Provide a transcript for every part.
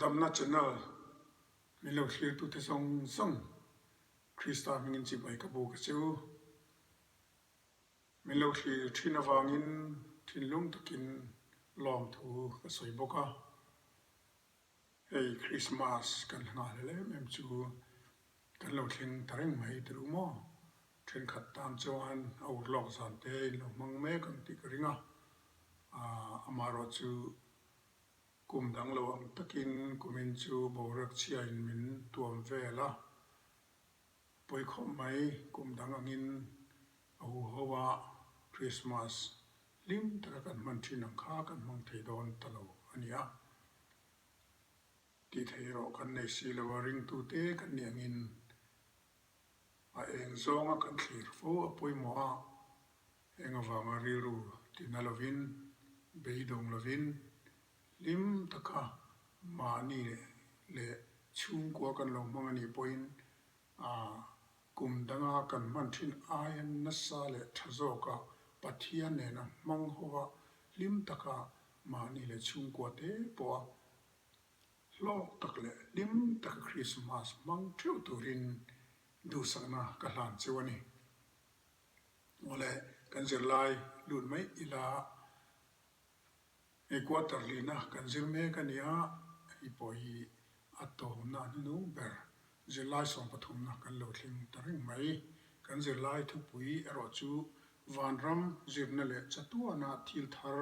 Damna Channel min lo thlirtute zawng zawng Krista hmingin chibai ka buk a che u. Min lo thlir thin avangin thinlung takin lawmthu ka sawi bawk a. Hei Christmas kan nghal em em chu kan lo thleng ta reng mai ti ru maw? Thenkhat tan chuan a ur lawk zan te in lo hmang mek ang tih ka ring a, amaherawh chu kum dang lo ang takin kumin chu boruak chhiain min tuam vel a, pawi khawp mai kum dang angin a huho a Christmas hlim taka kan hman thin ang kha kan hmang thei dawn ta lo a ni a. Tih theih erawh kan nei si lo a, ringtute kan nih angin a eng zawnga kan thlir fo a pawimawh a, heng avanga rilru tina lovin, beidawng lovin, hlim taka mahni leh chhungkua kan lo hmang a nih pawhin kum danga kan hman thin aia nasa leh tha zawka Pathian nena hmang hova hlim taka mahni leh chhungkua te pawha Hlawk tak leh hlim taka Krismas hmang theuh turin duhsakna ka hlan cheu a ni. Awle, kan zirlai lut mai ila hei quarter lina kan zir mek a ni a, hei pawh hi a tawmna hnunung ber zirlai sawmpathumna kan lo thleng ta reng mai. Kan zirlai thupui erawh chu Vanram zirna leh chatuana thil thar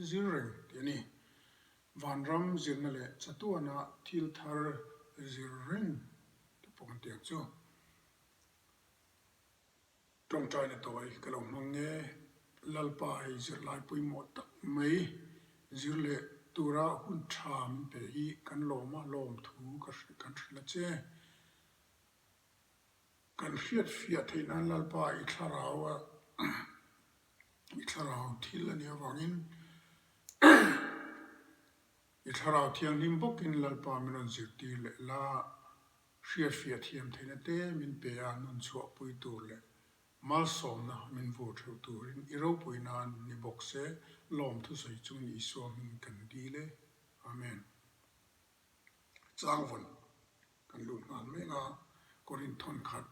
zir reng tih a ni. Vanram zirna leh chatuana thil thar zir reng te pawh kan ti ang chu. Tawngtaina tawi ka lo hmang nge, Lalpa hei zirlai pawimawh tak mai zir leh tura hun tha min pe hi kan lawm a, lawmthu ka kan hrilh a che. Kan hriat fiah theih nan Lalpa i thlarau a I thlarau thil a nih avangin i thlarau thianghlim bawkin Lalpa min rawn zirtir leh la, hriatfiah thiam theihna te min pe a, nun chhuahpui tur leh malsawmna min vur theuh turin i ropui nan ni bawk se, lawm thusawi chungin Isua hming kan dil e. Amen. Changvawn kan lut nghal mek a, Korinth thawnkhat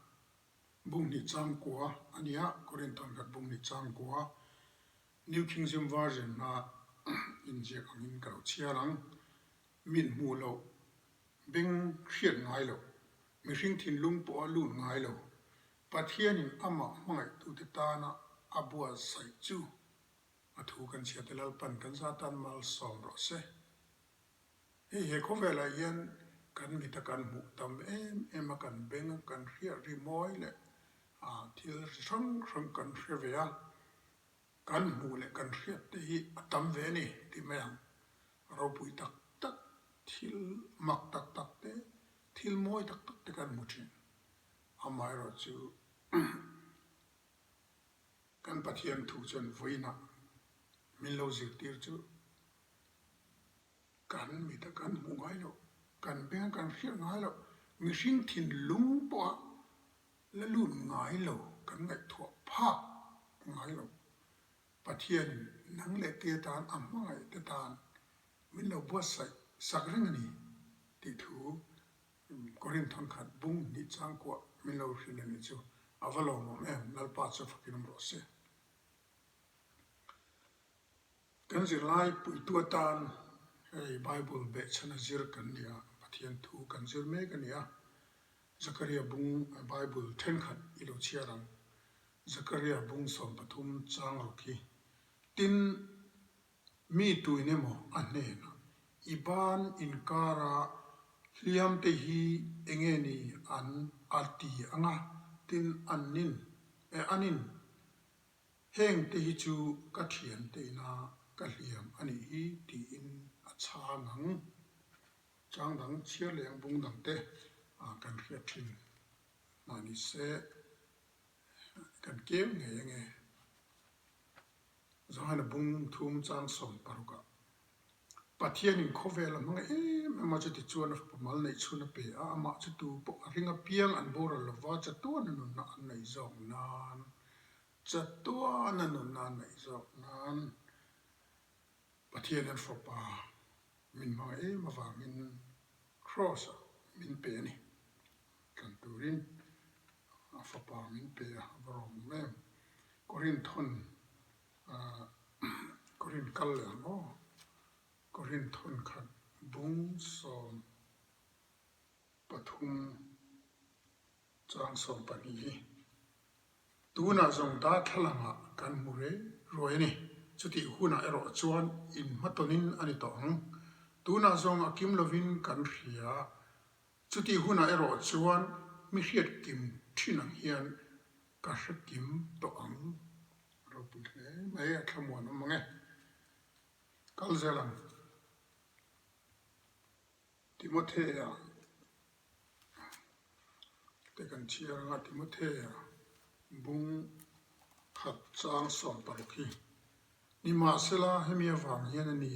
Bunghnih changkua a ni a, Korinth thawnkhat bunghnih changkua New King James Version hna inziak angin ka lo chhiar ang. Mit hmuh loh, beng hriat ngai loh, mihring thinlung pawh a lut ngai lo, Pathianin amah hmangaihtute tana a buatsaih chu a thu kan chhiate Lalpan kan za tan malsawm rawh se. Hei he khawvelah hian kan mita kan hmuh tam em em a, kan beng a, kan hriat ri mawi leh thil hrang hrang kan hre ve a, kan hmuh leh kan hriat te hi a tam ve a ni tih mai ang. Ropui tak tak, thil mak tak tak te, thil mawi tak tak te kan hmu thin. Amaherawhchu kan Pathian thu chuan vawiinah min lo zirtir chu Kan mit a kan hmuh ngai loh, kan beng a kan hriat ngai loh, mihring thinlung pawha la lut ngai lo, kan ngaihtuah phak ngai lo. Pathianin nang leh ke tan a hmangaih te tan min lo buatsaih sak reng a ni tih thu Korinth thawnkhat bung hnih changkuah min lo hrilh a nih chu a va lawmawm em, Lalpa chu fakin awm rawh se. Kan zirlai puitu atan hei Bible behchhana zir kan ni a, Pathian thu kan zir mek a ni a. Zakaria bung Bible thenkhat i lo chhiar ang. Zakaria bung 13 chang ruk hi, Tin, mi tuin emaw a hnenah, I ban inkara hliam te hi enge ni an a ti ang a, tin annin, anin Heng te hi chu ka thiante ina ka hliam a nih hi tiin a chhang ang. Chang dang chhiar leh ang bung dang te kan hriat thin mah ni se kan keu ngei ange. Zohana bung thum chang 16 ah Pathianin khawvel a hmang em em a, chutichuan a fapa mal neih chhun a pe a, amah chu tu pawh a ring apiang an boral lova chatuana nunna an neih zawk nan, chatuana nunna an neih zawk nan Pathian an fapa min hmang em avangin. Kraws-ah min pe a ni. Tlan turin a fapa min pe a, a va rawng em. Korinthon Korin kal leh ang aw. Korinthon khat bung 13 chang 12 hi tunah zawng darthlalangah kan hmu rei ruai a ni. Chutih hunah erawh chuan inhmatawnin a ni tawh ang. Tunah zawng a kim lovin kan hria. Chutih hunah erawh chuan mi hriat kim thin ang hian ka hre kim tawh ang. Ropui hle mai a thlamuan awm ang e. Kal zel ang. Timothea te kan chhiar anga Timothea bung khat chang 16 hi. Nimahsela hemi avang hian a ni,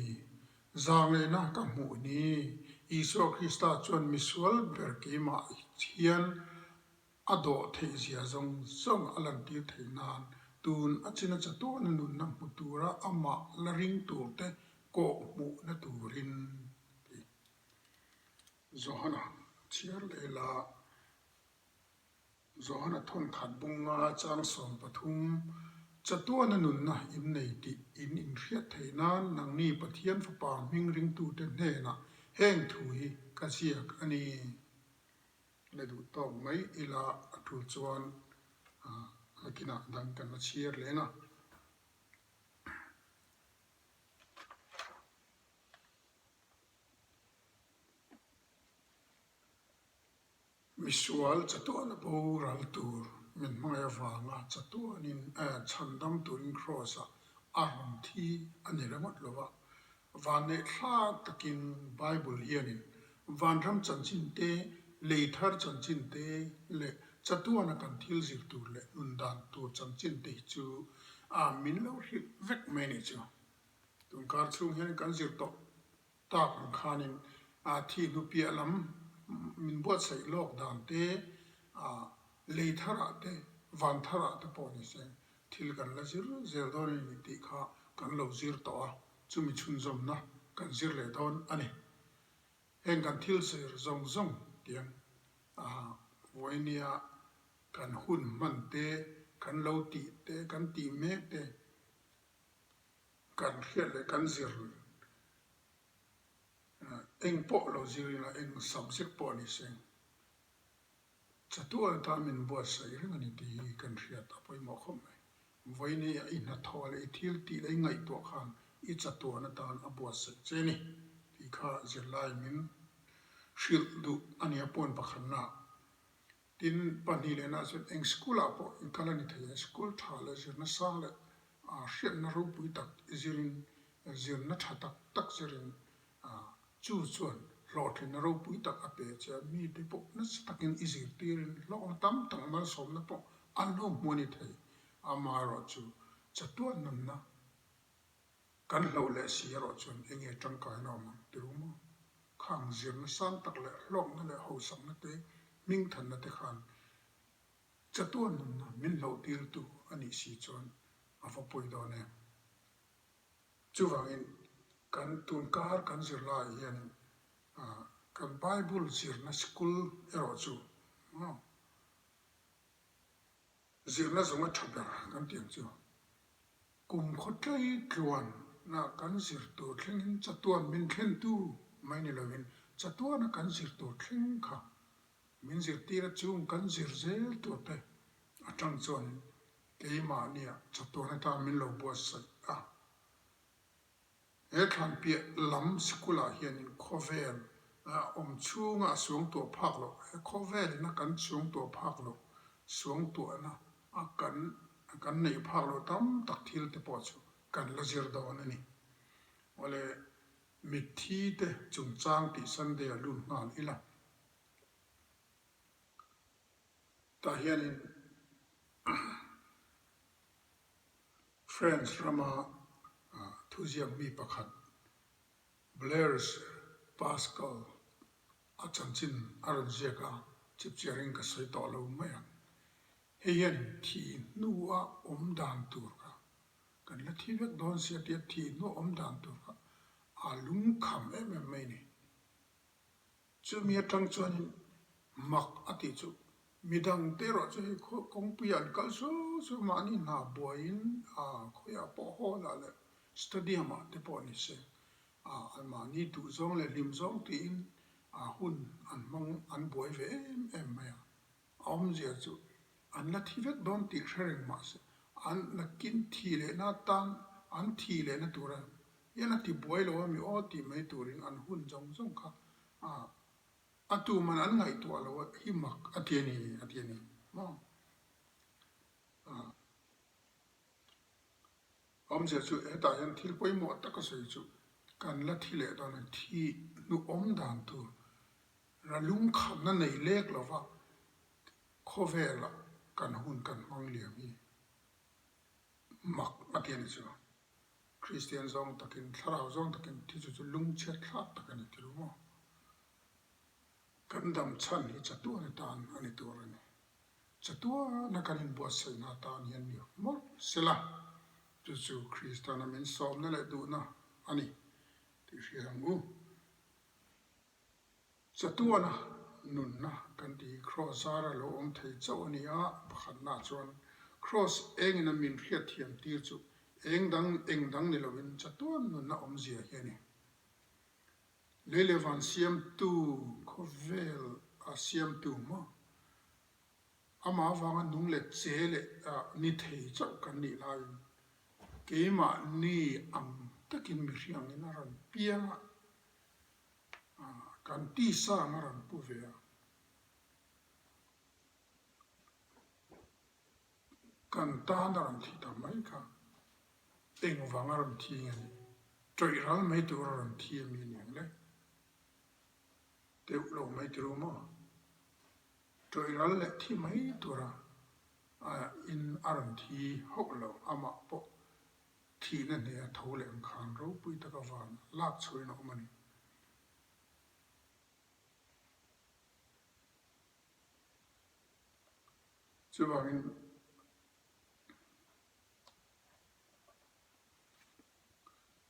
zanglehna ka hmuh ni, Isua Krista chuan misual ber keimah hian a dawh theih zia zawng zawng a lantir theih nan tun a china chatuana nunna hmu tura amah la ring turte kawh hmuhna turin ti. Johana chhiar leh la Johana thawnkhat bunga chang 13 chatuana nunna in nei tih in inhriat theih nan nangni Pathian Fapa hming ringtute hnenah heng thu hi ka ziak a ni. La duh tawk mai ila a tul chuan nakinah dang kan la chhiar leng a. Misual chatuan a boral tur min hmangaih avanga chatuanin chhandam turin Kraws-ah a rawn thi a ni ringawt lo va. Vanneih thlak takin Bible hianin vanram chanchin te, lei thar chanchin te leh chatuana kan thil zir tur leh nun dan tur chanchin te hi chu min lo hrilh vek mai a nih chu. Tunkar chhung hian kan zir tawh tak ang khanin thih hnu piah lam min buatsaih lawk dan te, lei tharah te, van tharah te pawh ni se thil kan la zir zel dawn a ni tih kha kan lo zir tawh a, chumi chhunzawmna kan zir leh dawn a ni. Heng kan thil zir zawng zawng tiang vawinia kan hun hman te, kan lo tih te, kan tih mek te, Kan hriat leh kan zir eng pawh lo zir ila, eng subject pawh ni se, chatuan atan min buatsaih reng a ni tih hi kan hriat a pawimawh khawp mai. Vawiin i hnathawh leh i thil tih leh i ngaihtuah khan i chatuan atan a buatsaih che ni tih kha zirlai min hrilh duh a nia pawn pakhatnaah. Tin, pahnih lehna chuan eng school ah pawh in kal a ni thei a, school tha leh zirna sang leh hriatna ropui tak zirin, zirna tha tak tak zirin chu chuan hlawhtlinna ropui tak a pe che a, mite pawh nasa takin i zirtirin hlawkna tam tak malsawmna pawh an lo hmu a ni thei. Amaherawhchu chatuan nunna Kan hlauh leh si erawh chuan eng nge tangkaina awm ang ti ru maw? Khang zirna sang tak leh hlawkna leh hausakna te, hmingthanna te khan chatuan nunna min hlauhtirtu a nih si chuan a va pawi dawn em? Chuvangin kan tunkar kan zir laiah hianin kan Bible zirna sikul erawh chu maw? Zirna zawng a tha ber kan tih ang chu. Kum khawtlai tluan na kan zir tur thlengin chatuan min thlentu mai ni lovin chatuana kan zir tur thleng kha min zirtir a chung kan zir zel tur te atang chuan keimahnia chatuan atan min lo buatsaih a. He thlan piah lam sikulah hianin khawvel awm chhunga a suangtuah phak loh, he khawvelin a kan suangtuah phak loh, suangtuahna a kan kan neih phak loh tam tak thil te pawh chu kan la zir dawn a ni. Awle mitthi te chungchang tih Sunday a lut nghal ila. Tah hianin France rama thuziak mi pakhat Blaise Pascal a chanchin a rawn ziak a, chipchiarin ka sawi tawh lo mai ang. Hei hian thih hnua awm dan tur kha kan la thi vek dawn sia tia thih hnua awm dan tur kha a lungkham em em mai a ni. Chumi atang chuanin mak a tih chu midang te erawh chu hei kawngpuiah an kal su su mahni hna buaiin khawiah pawh hall ah leh stadium ah te pawh ni se an mahni duh zawng leh hlim zawng tiin hun an hmang an buai ve em em mai a. A awmzia chu an la thi vek dawn tih hre reng mah se an nakin thi lehna atan an thi lehna tura hian a ti buai lo a mi aw tih mai turin an hun zawng zawng kha a tuman an ngaihtuah lo a hi mak a ti a ni a ti a ni maw. A awmzia chu hetah hian thil pawimawh taka sawi chu kan la thi leh dawn a, thi hnuhawm dan tur ra lungkhamna nei lek lova khawvela kan hun kan hmang liam hi mak a ti a ni chu. Kristian zawng takin, thlarau zawng takin thi chu chu lungchhiat thlak tak a ni ti lo maw? Kan dam chhan hi chatuan atan a ni tur a ni. Chatuana kan inbuatsaihna atan hian ni mawlh sela, chu chu Kristana min sawmna leh duhna a ni tih hria ang u. Chatuana nunna kan tih hi Kraws zara lo awm thei chauh a ni a, pakhatnaah chuan Kraws engin a min hriatthiam tir chu eng dang eng dang ni lovin chatuan nunna awmzia hi a ni. Lei leh van siamtu khawvel a siamtu maw? Amah avanga nung leh che leh ni thei chauh kan nih laiin keimahni ang takin mihring angin a rawn piang a, kan tisa ang a rawn pu ve a. Kan tan a rawn thi ta mai kha. Engvang a rawn thi nge ni? Tawih ral mai tur a rawn thi a mi aniang le? Deuh lo mai ti ru maw? Tawih ral leh thi mai tura in a rawn thi hauh lo, amah pawh thihna hne a tho leh ang khan ropui taka van lak chhuahin a awm a ni. Chuvangin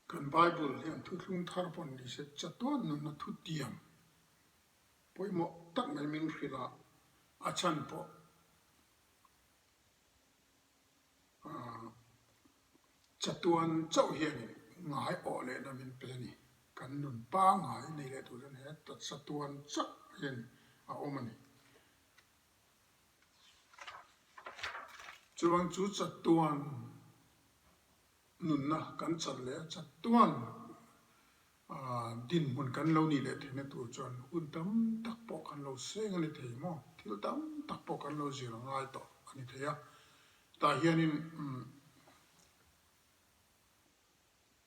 kan Bible hian thuthlung thar pawn ni se chatuan nunna thutiam pawimawh tak mai min hrilh a, a chhan pawh chatuan chauh hianin ngai awh lehna min pe a ni. Kan nun pangngai nei leh tur chuan he chatuan chauh hian a awm a ni. Chuan chu chatuan nunna kan chan leh a, chatuan dinhmun kan lo nih leh theihna tur chuan hun tam tak pawh kan lo seng a ni thei maw? Thil tam tak pawh kan lo zir a ngai tawh a ni thei a. Tah hianin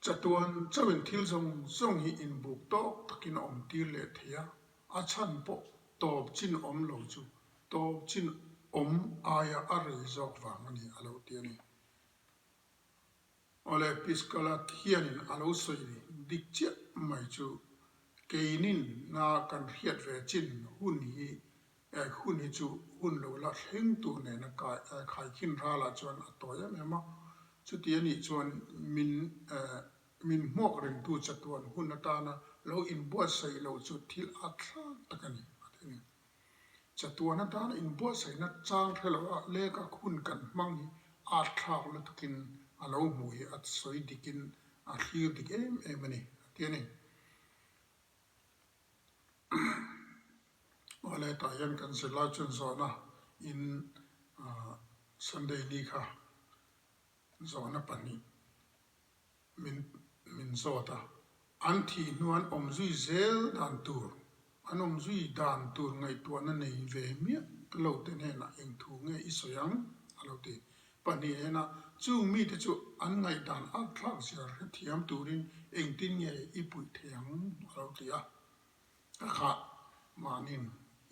Chatuan chauhin thil zawng zawng hi inbuk tawk takin a awm tir leh thei a, a chhan pawh tawp chin awm lo chu tawp chin awm aia a rei zawk vang a ni a lo ti a ni. Awle Piscala hianin a lo sawi dik chiah mai chu keinin na kan hriat ve chin hun hi Hun hi chu hun lo la thleng tur nena khaikhin ralah chuan a tawi em em a, chuti a nih chuan min min hmuak rengtu chatuan hun atana lo inbuatsaih loh chu thil a thlak tak a ni a ti a ni. Chatuan atana inbuatsaihna chang hre loha leka hun kan hmang hi a thlak lutukin a lo hmuh hi a sawi dikin a thlir dik em em a ni a ti a ni. Awle tah hian kan zirlai chuan zawhna in Sunday ni kha zawhna pahnih min min zawt a, an thih hnuan awm zui zel dan tur, an awm zui dan tur ngaihtuahna nei ve miah lo te hnenah eng thu nge i sawi ang a lo ti. Pahnih hnenah chung mite chu an ngaihdan at thlak zia hrethiam turin engtin nge i puih thei ang a lo ti a. Ka khah mahnin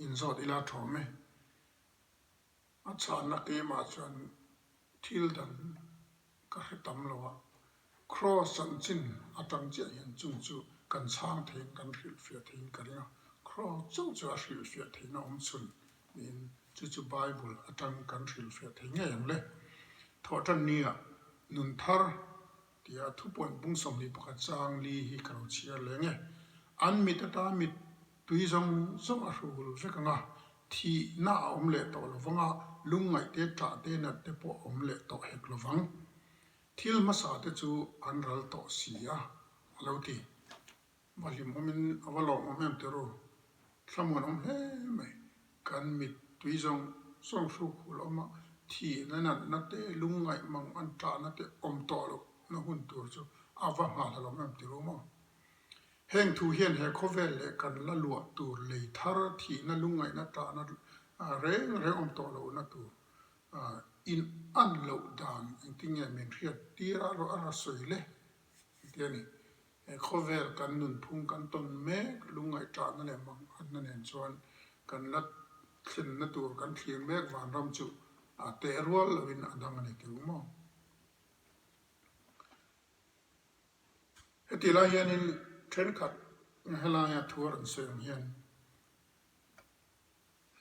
inzawt ila thawm e. A chhanna keimah chuan thil dang ka hre tam lo a, Kraws chanchin atang chiah hian chung chu kan chhang theiin kan hrilhfiah theiin ka ring a, Kraws chauh chu a hrilhfiah theihna awm chhun niin chu chu Bible atang kan hrilhfiah thei ngei ang le. Thawhtan nia nun thar Tia thupuan bung 21 chang li hi ka lo chhiar leng e. An mit ata mit. Tui zawng zawng a hrul vek ang a, thihna a awm leh tawh lo vang a, lungngaih te, ṭah te, nat te pawh a awm leh tawh hek lo vang. Thil hmasa te chu an ral tawh si a, a lo ti. Va hlimawmin a va lawmawm em teh ru, thlamuan awm hle mai. Kan mit tui zawng zawng hruk hul awm a, thihna natna te, lungngaih mang an ṭahna te awm tawh loh na hun tur chu a va nghahhlelawm em teh ru maw? Heng thu hian he khawvel leh kan la luah tur lei thar thihna lungngaihna ṭahna reng reng awm tawh lohna tur in an loh dan engtin nge min hriat tir a rawh a ra sawi le ti a ni. He khawvel kan nunphung kan tawn mek lungngaih ṭahna leh manghatna nen chuan kan la thlenna tur kan thlir mek vanram chu a teh rual loin a dang a ni tiu maw? Heti lai hianin thenkhat helaia thu a rawn sawi ang hian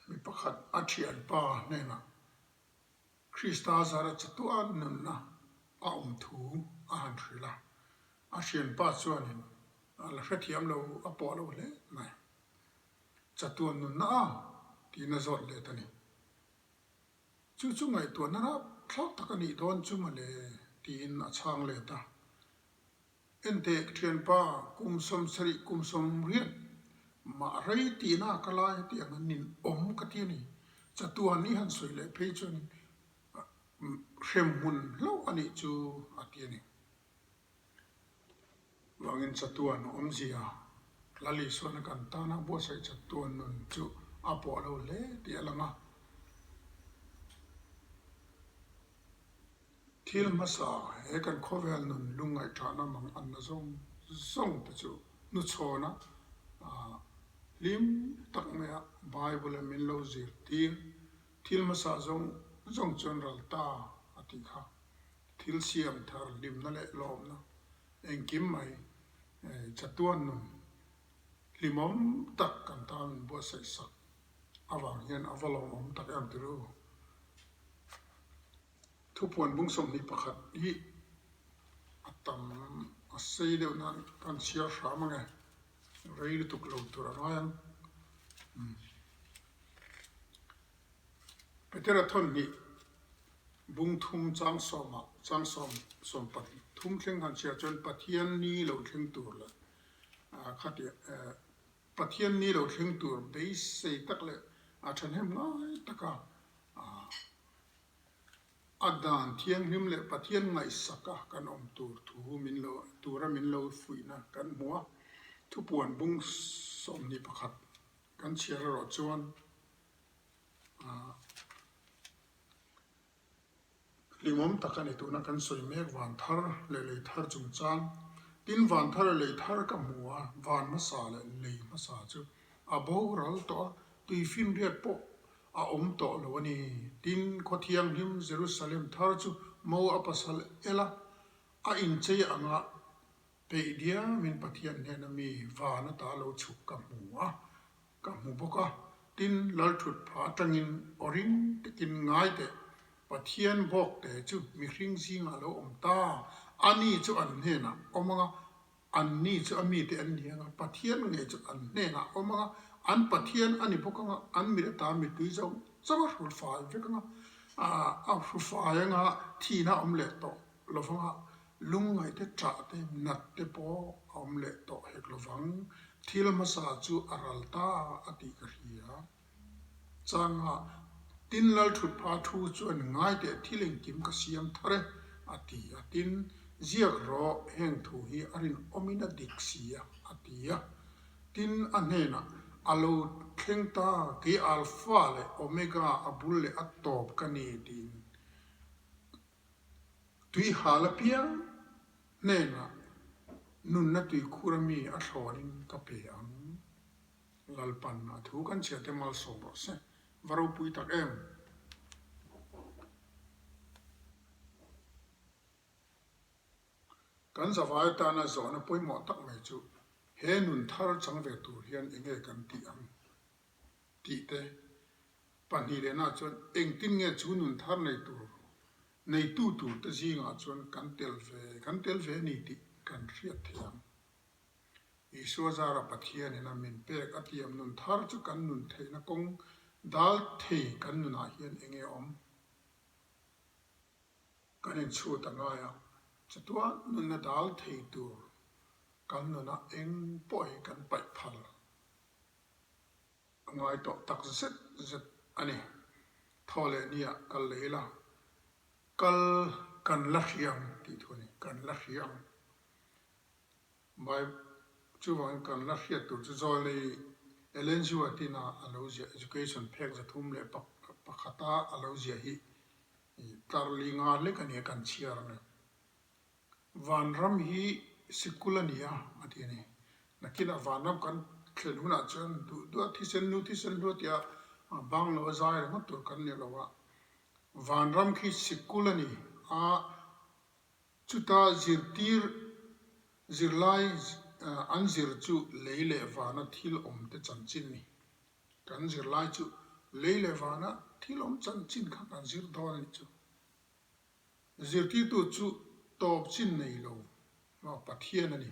mi pakhat a thianpa hnenah Krista zara chatuan nunna a awm thu a han hrilh a, a thianpa chuanin a la hrethiam lo a pawh lo hle mai. Chatuan nunna a tiin a zawt let a ni. Chu chu ngaihtuahna rap thlak tak a nih dawn chu mawle tiin a chhang let a. Enteh thianpa kum 70 kum 80 mah rei tihna ka lai tih ang an ninawm ka ti a ni. Chatuan i han sawi leh phei chuan hremhmun hlauh a nih chu a ti a ni. Vangin chatuan awmzia Lal Isuana kan tana buatsaih chatuan nun chu a pawh lo hle tih a lang a. Thil hmasa he kan khawvel nun lungngaihṭahna mang anna zawng zawng te chu hnuchhawna hlim tak maia Bible-a min lo zirtir thil hmasa zawng zawng chuan ral ta a tih kha. Thil siam thar hlimna leh lawmna engkim mai chatuan nun hlimawm tak kan tan min buatsaih sak avang hian a va lawmawm tak em ti ru. Thupuan bung 21 hi a tam a sei deuh nan kan chhiar hram ange rei lutuk lo tur a ngai ang. Petera thawn hnih bung thum chang sawmah chang sawm sawm pathum thleng han chhiar chuan Pathian ni lo thleng tur leh khatiang Pathian ni lo thleng tur beisei tak leh a thahnem ngai taka a dan thianghlim leh Pathian ngaihsaka kan awm tur thu min lo tura min lo fuihna kan hmu a, thupuan bung 21 kan chhiar erawh chuan Hlimawm tak a ni tuna kan sawi mek van thar leh lei thar chungchang. Tin van thar leh lei thar ka hmu a, van hmasa leh lei hmasa chu a boral tawh a, tuifinriat pawh a awm tawh lo a ni. Tin khaw thianghlim Jerusalem thar chu mo a pasal el a, a inchei anga peih diamin Pathian hnena mi van ata lo chhuk ka hmu a. Ka hmu bawk a, tin Lalthut pha atangin aw ring takin ngai teh, Pathian bawk te chu mihring zingah a lo awm ta, ani chu an hnenah awm ang a, anni chu a mite an ni ang a, Pathian ngei chu an hnenah awm ang a, an Pathian a ni bawk ang a, an mit ata mittui zawng zawng a hru fai vek ang a, a hru fai ang a, thihna a awm leh tawh lo vang a, Lungngaih te ṭah te nat te pawh a awm leh tawh hek lovang, thil hmasa chu a ral ta a tih ka hria. Changa tin Lalthutpha thu chuan ngai teh thil engkim ka siam thar e a ti a, tin ziak rawh heng thu hi a rinawmin a dik si a a ti a. Tin a hnenah a lo thleng ta kei Alpha leh Omega a bul leh a tawp ka ni tiin Tui hal apiang hnenah nunna tuikhur a mi a thlawnin ka pe ang. Lalpan a thu kan chhiar te malsawm rawh se, va ropui tak em! Kan zavai atana zawhna pawimawh tak mai chu he nun thar chang ve tur hian enge kan tih ang tih te Pahnih lehna chuan engtin nge chu nun thar nei tur, neitu tur te zingah chuan kan tel ve, kan tel ve a ni tih kan hriat thei ang. Isua zara Pathianin a min pek a tiam nun thar chu kan nun theihna kawng dal thei kan nunah hian eng nge awm? Kan inchhut a ngai a, chatuan nunna dal thei tur kan nunah eng pawh hi kan paih phal a ngai tawh tak zet zet a ni. Thaw leh nia kal leh ila, kal kan la hria ang tih thu a ni, kan la hria ang. Bible chuvangin kan la hriat tur chu Zawlei Ellen G. White-ina a lo ziah Education phek 301 a a lo ziah hi tlar li nga lek a nia kan chhiar a ni. Vanram hi sikul a ni a, a ti a ni. Nakinah vanram kan thlen hunah chuan duh duh a thisen nu thisen hlua tia bang lo a zai ringawt tur kan ni lo a. Vanram khi sikul a ni a. Chuta zirtir zirlai an zir chu lei leh vana thil awmte chanchin ni. Kan zirlai chu lei leh vana thil awm chanchin kha kan zir dawn a nih chu. Zirtirtu chu tawp chin nei lo Pathian a ni.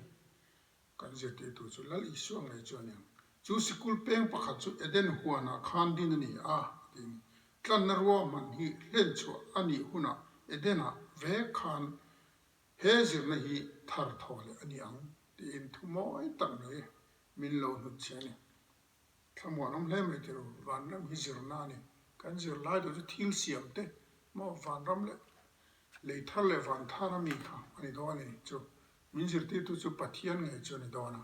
Kan zirtirtu chu Lal Isua ngei chu a ni ang. Chu sikul peng pakhat chu Eden huanah khan din a ni a, a ti a ni. Tlanna ruahman hi hlenchhuah a nih hunah Eden-ah vek khan he zirna hi thar thaw leh a ni ang tiin thu mawi tak mai min lo hnutchhe a ni. Thlamuan awm hle mai tiro, vanram hi zirna a ni. Kan zirlai duh chu thil siam te maw vanram leh lei thar leh van thar a mi kha a ni dawn a ni chu. Min zirtirtu chu Pathian ngei chu a ni dawn a.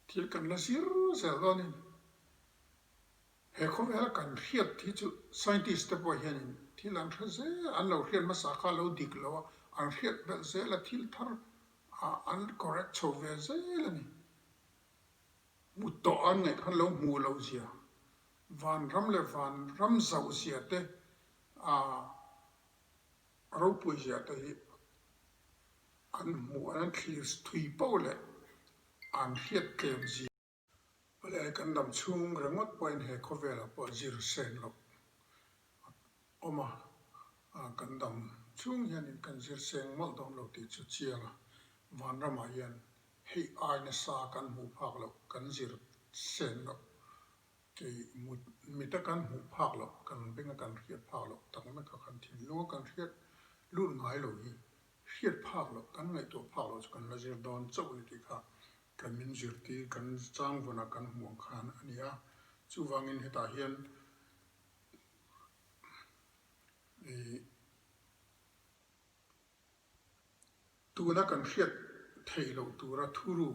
Thil kan la zir zel dawn a ni. He khawvela kan hriat hi chu scientist te pawh hianin thil an hre zel, an lo hriat hmasa kha a lo dik lo a, an hriat belh zel a, thil thar an correct chho ve zel a ni. Hmu tawh an ngaih khan lo hmuh loh zia, vanram leh vanram zauh zia te, ropui zia te hi an hmuh an thlir thui poh leh an hriat tlem zia. Awle kan dam chhung ringawt pawhin he khawvelah pawh zir sen loh a awm a, kan dam chhung hianin kan zir seng mawlh dawn lo tih chu chiang a, vanramah hian hei ai nasa kan hmuh phak loh, kan zir sen loh, kei mita kan hmuh phak loh, kan benga kan hriat phak loh tak mai kha kan thinlunga kan hriat lut ngai lo hi hriat phak loh, kan ngaihtuah phak loh chu kan la zir dawn chauh a ni tih kha Kan min zirtir kan changvawnah kan hmuh ang khan a ni a, chuvangin hetah hian ih tuna kan hriat theih loh tura thuru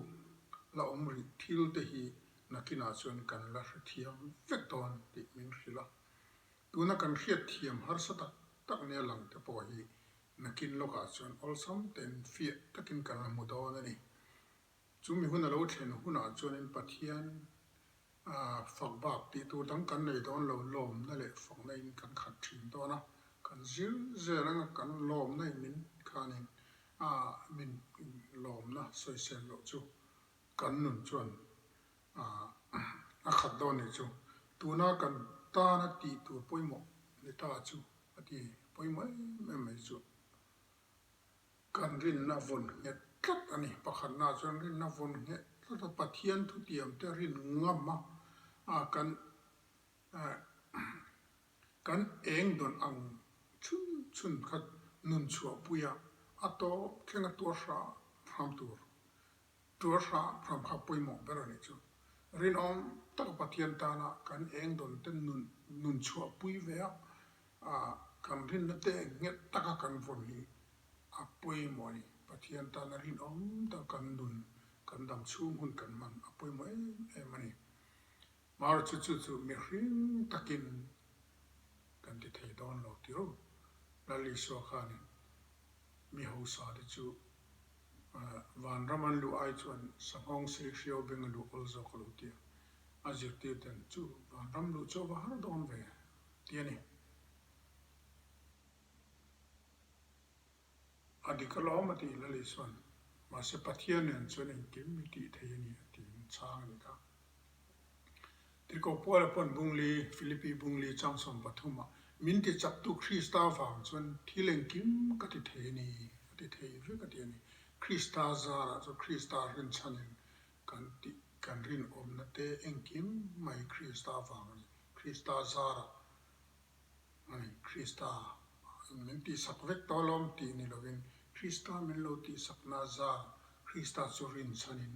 la awm rih thil te hi nakinah chuan kan la hrethiam vek dawn tih min hrilh a. Tuna kan hriat thiam harsa tak tak nia lang te pawh hi nakin lawkah chuan awlsam tein fiah takin kan la hmu dawn a ni. Chumi hun a lo thlen hunah chuanin Pathian fak bak tih tur dang kan nei dawn lo, lawmna leh fakna in kan khat thin dawn a, kan zir zel anga kan lawmna in min khanin min lawmna sawisel loh chu kan nun chuan a khat dawn nih chu. Tuna kan tana tih tur pawimawh ni ta chu a ti pawimawh em em mai chu. Kan rinna vawn nghet tlat a ni. Pakhatna chuan rinna vawn nghet tlat a, Pathian thutiam te rin ngam a, kan kan eng dawn ang chhun chhun kha nun chhuahpui a, a tawp thleng a tuar hram hram tur. Tuar hram hram kha pawimawh ber a nih chu. Rinawm taka Pathian tana kan eng dawn te nun nun chhuahpui ve a, Kan rinna te nghet taka kan vawn hi a pawimawh a ni. Pathian tana rinawm tak kan nun, kan dam chhung hun kan hman a pawimawh em em a ni. Mara chu chu chu mihring takin kan ti thei dawn lo tiro. Lal Isua khanin mi hausa te chu vanram an luh ai chuan sanghawng sei hriau beng a luh awl zawk a lo ti a. A zirtir ten chu vanram luh chu a va har dawn ve. Ti a ni. A dik alawm a ti Lal Isuan, mahse Pathian nen chuan engkim mi tih thei a ni a tiin chhang a ni kha. Tirhkoh Paula pawn Bungli, Philippi Bungli chang 13 ah, Min ti chaktu Krista vang chuan thil engkim ka ti thei a ni, a ti thei vek a ti a ni. Krista zarah chuan Krista rinchhanin. Kan tih kan rinawmna te engkim mai Krista vang a ni. Krista zarah a ni. Krista min tihsak vek tawh alawm tih ni lovin Krista min lo tihsakna zar Krista chu rinchhanin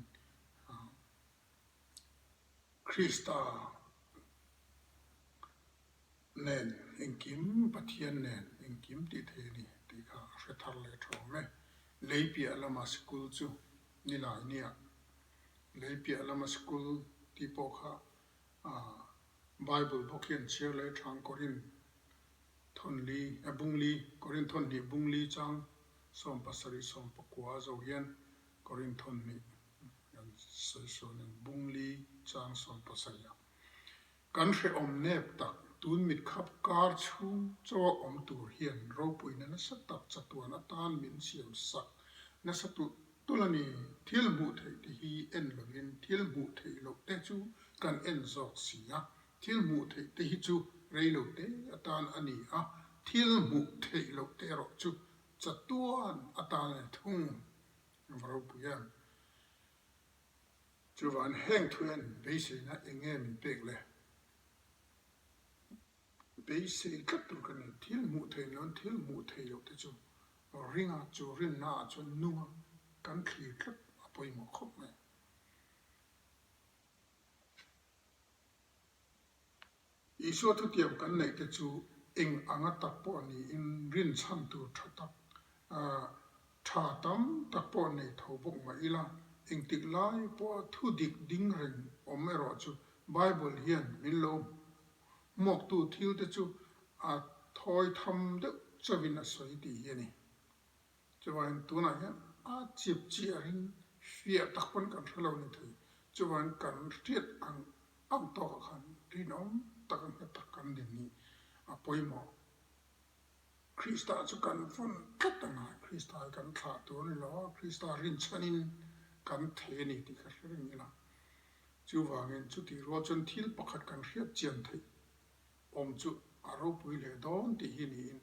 Krista nen engkim Pathian nen engkim tih thei a ni tih kha a hre thar leh tha awm e. Lei piah lama sikul chu ni lai nia. Lei piah lama sikul tih pawh kha Bible bawk hian chhiar leh thang Korin thawnli bungli Korin thawnhnih bungli chang 77 19 zo hian Korin thawnhnih Kan sawi sawn in bungli chang 70 a. Kan hrehawm nep tak tun mitkhap kar chhung chaw awm tur hian ropuina nasa tak chatuan atan min siam sak nasa tulh tulh a ni. Thil hmuh theih te hi en lovin thil hmuh theih loh te chu kan en zawk si a. Thil hmuh theih te hi chu rei lo te atan a ni a, thil hmuh theih loh te erawh chu chatuan atan a ni thung. Va ropui em? Chuvan heng thu hian beiseina eng nge min pek le? Beisei tlat tur ka ni. Thil hmuh theih loh thil hmuh theih loh te chu ringa chu rinna ah chuan nunga kan thlir tlat a pawimawh khawp mai. Isua thutiam kan neih te chu eng anga tak pawh niin rinchhan tur tha tak, tha tam tak pawh nei tho bawk mah ila, engtik lai pawha thu dik ding reng awm erawh chu Bible hian min lo hmuaktu thil te chu a thawi tham deuh chauhin a sawi tih hi a ni. Chuvangin tunah hian a chip chiahin fiah tak pawn kan hre lo ni thei. Chuvangin kan hriat ang ang tawkah khan rinawm tak a nghet tak kan din hi a pawimawh. Krista chu kan vawn tlat a ngai. Krista hi kan thlah tur a ni lo a, Krista rinchhanin kan thei a ni tih ka hre reng ila. Chuvangin chutih rual chuan thil pakhat kan hriat chian theih awm chu a ropui leh dawn tih hi niin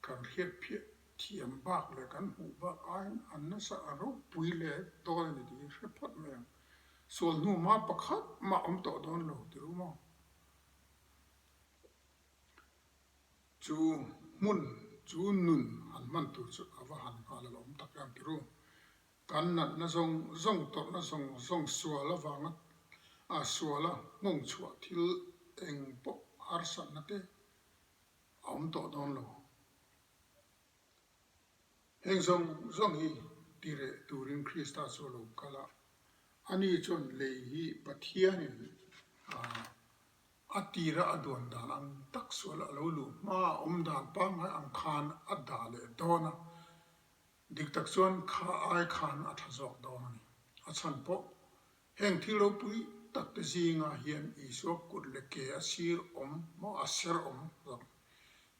Kan hriat phiah thiam bak leh kan hmuh bak aiin an nasa a ropui leh dawn a ni tih hi hre phawt mai ang. Sual hnu hma pakhat mah awm tawh dawn lo ti ru maw? Chu hmun, chu nun han hman tur chu a va han nghal a la awm tak em ti ru? Kan natna zawng zawng tawrhna zawng zawng sual avanga a suala nghawng chhuah thil eng pawh harsatna te a awm tawh dawn lo. Heng zawng zawng hi ti reh turin Krista chu a lo kal a, ani chuan lei hi Pathianin a tira a duan dan ang tak sual a lo luh hma a awm dan pangngai ang khan a dah leh dawn a, dik tak chuan kha ai khan a tha zawk dawn a ni. A chhan pawh Heng thil ropui tak te zingah hian Isua kut leh ke a sir awm maw a ser awm zawk.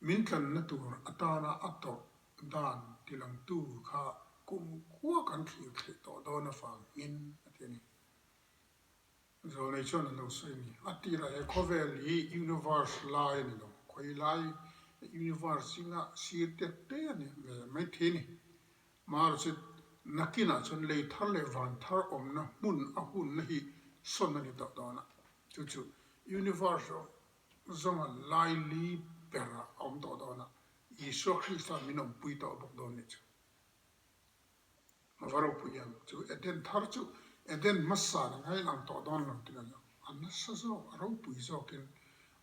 Min tlanna tur atana a tawrh dan tilangtu kha kum khua kan thlir theih tawh dawn avangin a ti a ni. Zawlnei chuan a lo sawi a ni. A tirah he khawvel hi universe lai a ni lo. Khawi lai universe zinga sir te te a ni ve mai thei a ni. Mahse, nakinah chuan lei thar leh van thar awmna hmun a hunna hi sawn a ni tawh dawn a, chu chu universe zawnga laili berah a awm tawh dawn a, Isua Krista min awmpui tawh bawk dawn nih chu. A va ropui em! Chu Eden thar chu Eden hmasa nen hian ang tawh dawn lo tih a ni a, a nasa zawk, a ropui zawkin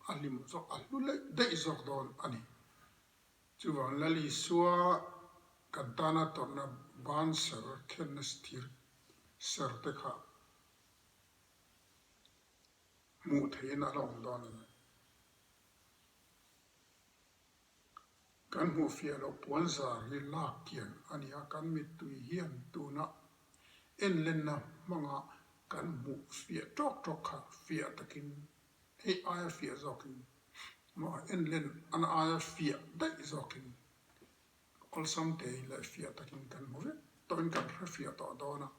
a hlim zawk, a hlu leh daih zawk dawn a ni. Chuvang Lal Isua kan tana tawrhna ban ser khenna thir ser te kha hmuh theihin a la awm dawn a ni. Kan hmuh fiah loh puan zar hi lak kian a ni a, kan mittui hian tuna enlenna hmanga kan hmuh fiah tawk tawk kha fiah takin Hei aia fiah zawkin maw en len an aia fiah daih zawkin awlsam tein leh fiah takin kan hmu vek tawhin kan hre fiah tawh dawn a.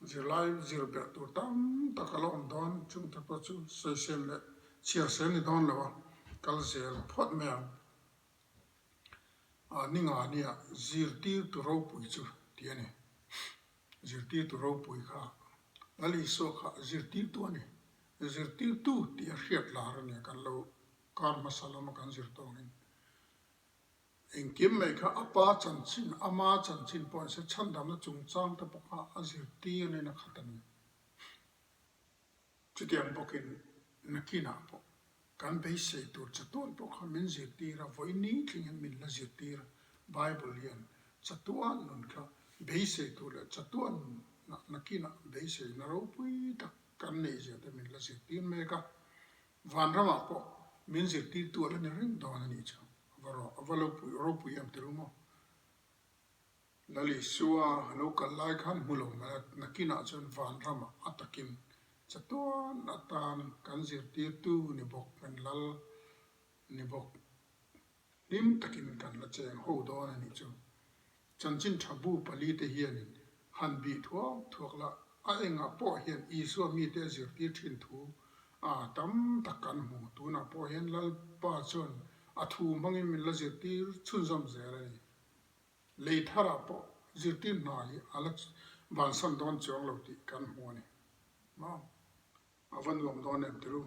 Zirlai zir berh tur tam tak a la awm dawn, chungte pawh chu sawisel leh chhiarsel ni dawn lo a, kal zel phawt mai ang. A ni nga nia zirtirtu ropui chu ti a ni. Zirtirtu ropui kha Lal Isua kha zirtirtu a ni. Zirtirtu tih a hriat lar a nia kan lo kar hmasa lama kan zir tawngin. Engkim mai kha a pa chanchin, ama chanchin pawh nise chhandamna chungchang te pawh kha a zirtir in a khat a ni. Chutiang bawkin nakinah pawh kan beisei tur chatuan pawh kha min zirtir a, vawi ni thleng hian min la zirtir a, Bible hian chatuan nun kha beisei tur leh chatuan nakinah beiseina ropui tak kan neih zia te min la zirtir mek a, vanramah pawh min zirtirtu a la ni reng dawn a nih chu, a va ropui em tirh maw? Lal Isua a lo kal lai khan hmu lo mai a, nakinah chuan vanramah a takin chatuan atan kan zirtirtu ni bawk, kan lal ni bawk. Hlim takin kan la cheng ho dawn a nih chu. Chanchin tha bu palite hianin han bih thuak thuak la, a engah pawh hian Isua mite a zirtir thin thu a tam tak kan hmu. Tunah pawh hian Lalpa chuan a thu hmangin min la zirtir chhunzawm zel a ni. Lei tharah pawh zirtir hna hi a la vansan dawn chuang lo tih kan hmu a ni. Maw? A va nuam dawn em tiru?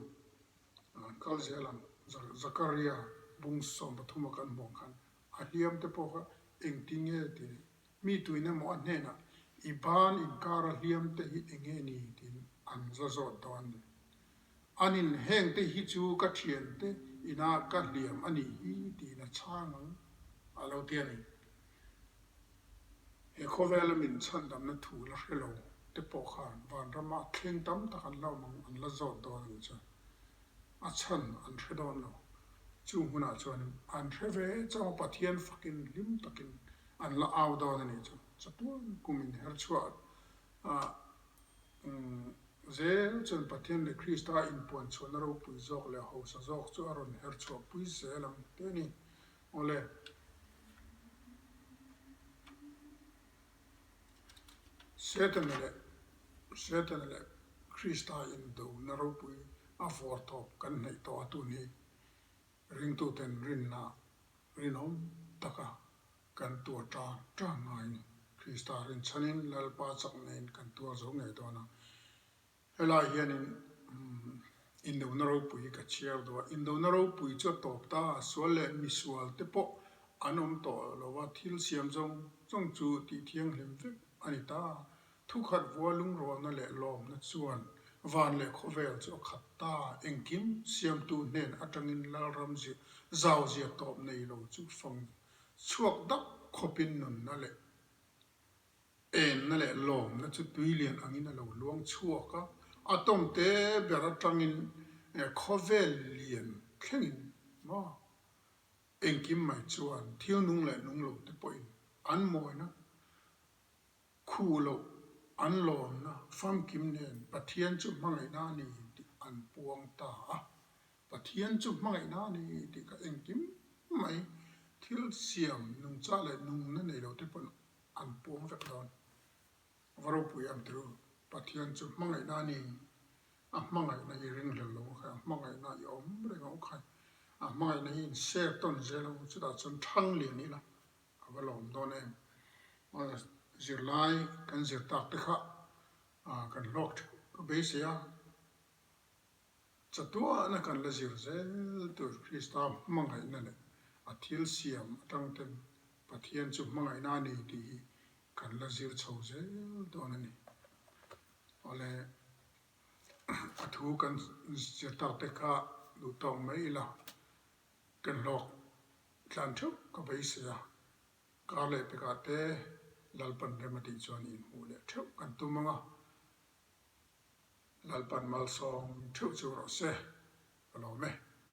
Kal zel ang. Zakaria bung 13 a kan hmuh ang khan a hliam te pawh kha engtin nge tih mi tuin emaw a hnenah i ban inkara hliam te hi eng nge ni tiin an za zawt dawn a ni. Anin heng te hi chu ka thiante ina ka hliam a nih hi tiin a chhang ang a lo ti a ni. He khawvela min chhandamna thu la hre lo te pawh khan vanrama thleng tam tak an la awm ang an la zawt dawn a nih chuan a chhan an hre dawn lo. Chu hmunah chuanin an hre ve chauh a Pathian fakin hlim takin an la au dawn a nih chu. Chatuan kum inherchhuah a Zel chuan Pathian leh Krista inpuan chhuahna ropui zawk leh hausa zawk chu a rawn her chhuahpui zel ang tih a ni. Awle. Setana leh Setana leh Krista indona ropui a vawr tawp kan hnaih tawh a tun hi ringtuten rinna rinawm taka Kan tuar ṭang ṭang ngai ni. Krista rinchhanin Lalpa chak neiin kan tuar zo ngei dawn a. Helai hianin Indona ropui hi ka chhiar duh a. Indona ropui chu a tawp ta a, sual leh misual te pawh an awm tawh lo a, thil siam zawng zawng chu tih thianghlim vek a ni ta. Thukhat vua lungrualna leh lawmna chuan van leh khawvel chu a khat ta. Engkim siamtu hnen atangin Lalram zauzia tawp nei lo chu fang Chhuak dap khawpin nunna leh enna leh lawmna chu tui lian angin a lo luang chhuak a, a tawngte ber atangin khawvel lian thlengin maw engkim mai chuan thil nung leh nung lo te pawhin an mawina Khu loh an lawmna famkim nen Pathian chu hmangaihna a ni tih an puang ta a. Pathian chu hmangaihna a ni tih kha engkim mai thil siam nungcha leh nungna nei lo te pawn an puang vek dawn. Va ropui ang tirh u, Pathian chu hmangaihna a ni, a hmangaihna hi ringhlel lo ang khai, a hmangaihna i awm reng ang khai, a hmangaihna hi in share tawn zel ang u, chutah chuan thang lian ila A va lawm dawn em? Zirlai kan zir tak te kha kan hlawk theuh ka beisei a, chatuahna kan la zir zel tur Krista hmangaihna leh a thil siam atang ten Pathian chu hmangaihna a ni tih hi kan la zir chho zel dawn a ni. Awle a thu kan zir tak te kha duh tawk mai ila Kan hlawk tlan theuh ka beisei a, kar leh pekah te Lalpan rem a tih chuan inhmuh leh theuh kan tum ang a, Lalpan malsawm theuh chu rawh se, ka lawm e.